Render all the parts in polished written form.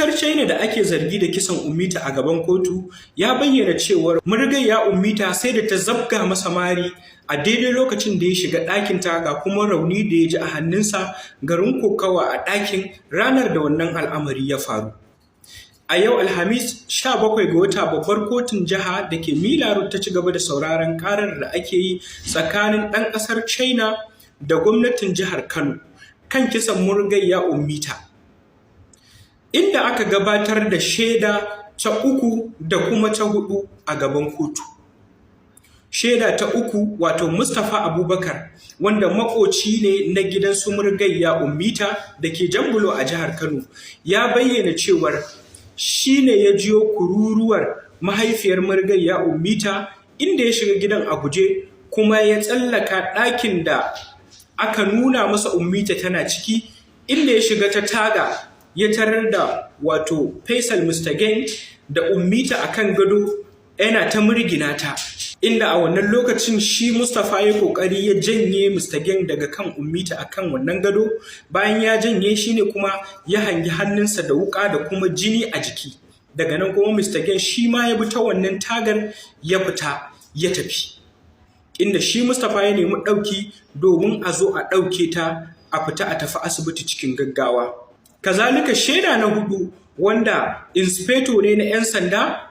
ƙasar China da ake zargi da kisan Ummita a gaban kotu ya bayyana cewar Murgaiya Ummita sai da ta zabga masa mari a daidai lokacin da ya shiga ɗakinta, ga kuma rauni da ya ji a hannunsa garin kokawa a ɗakin ranar da wannan al'amari ya faru. A yau Alhamis 17 ga wata, babbar kotun jiha da ke Mila Road ta ci gaba da sauraron karar da ake yi tsakanin ɗan ƙasar China da gwamnatin jihar Kano kan kisan Murgaiya Ummita, inda aka gabatar da shaida ta uku da kuma ta hudu a gaban kotu. Shaida ta uku, wato Mustapha Abubakar, wanda makoci ne na gidan su Murgaiya Ummita da ke Jambulo a jihar Kano, ya bayyana cewar shi ne ya jiyo kururuwar mahaifiyar Murgaiya Ummita, inda ya shiga gidan a guje kuma ya tsallaka ɗakin da aka nuna masa Ummita tana ciki, inda ya shiga ta taga ya tarar da wato Faisal Mr. Geng da Ummita a kan gado yana ta murgina ta, inda a wannan lokacin shi Mustapha ya kokari ya janye Mr. Geng daga kan Ummita akan wannan gado. Bayan ya janye shi ne kuma ya hangi hannunsa da wuka da kuma jini a jiki. Daga nan kuma Mr. Geng shi ma ya bi ta wannan tagar ya fita ya tafi, inda shi Mustapha ya nemi ɗauki domin a zo a ɗauke ta a fita a tafi asibiti cikin gaggawa. Kazalika, shaida na hudu, wanda inspector ne na 'yan sanda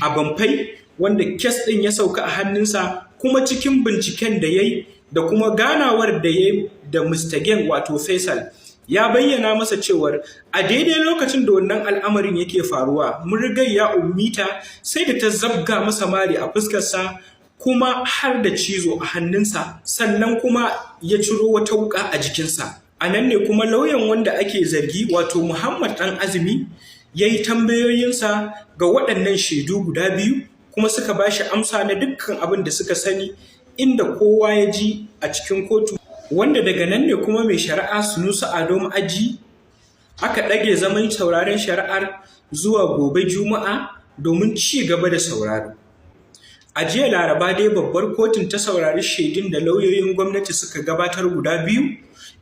a Bamfai, wanda case ɗin ya sauka a hannunsa, kuma cikin binciken da ya yi da kuma ganawar da ya yi da Mr. Geng, wato Faisal, ya bayyana masa cewar a daidai lokacin da wannan al'amarin yake faruwa, Murgaiya Ummita sai da ta zabga masa mari a fuskarsa kuma har da cizo a hannunsa, sannan kuma ya ciro wata wuka a jikinsa. A nan ne kuma lauyan wanda ake zargi, wato Muhammad Dan Azumi, ya yi tambayoyinsa ga waɗannan shaidu guda biyu, kuma suka ba shi amsa na dukkan abin da suka sani, inda kowa ya ji a cikin kotu, wanda daga nan ne kuma mai shari'a Sunusi Ado Ma'aji aka ɗage zaman sauraren shari'ar zuwa gobe Juma'a domin ci gaba da sauraro. A jiya Laraba dai babbar kotun ta saurari shaidun da lauyoyin gwamnati suka gabatar guda biyu,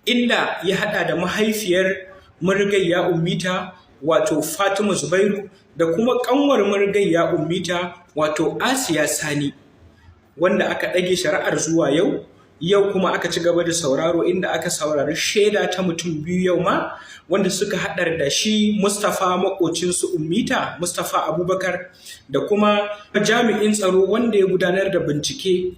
inda ya hada da mahaifiyar Murgaiya Ummita, wato Fatima Zubairu, da kuma kanwar Murgaiya Ummita, wato Asiya Sani, wanda aka ɗage shari'ar zuwa yau. Yau kuma aka ci gaba da sauraro, inda aka saurari shaida ta mutum biyu yau ma, wanda suka haɗar da shi Mustapha, makocinsu Ummita, Mustapha Abubakar, da kuma jami'in tsaro wanda ya gudanar da bincike.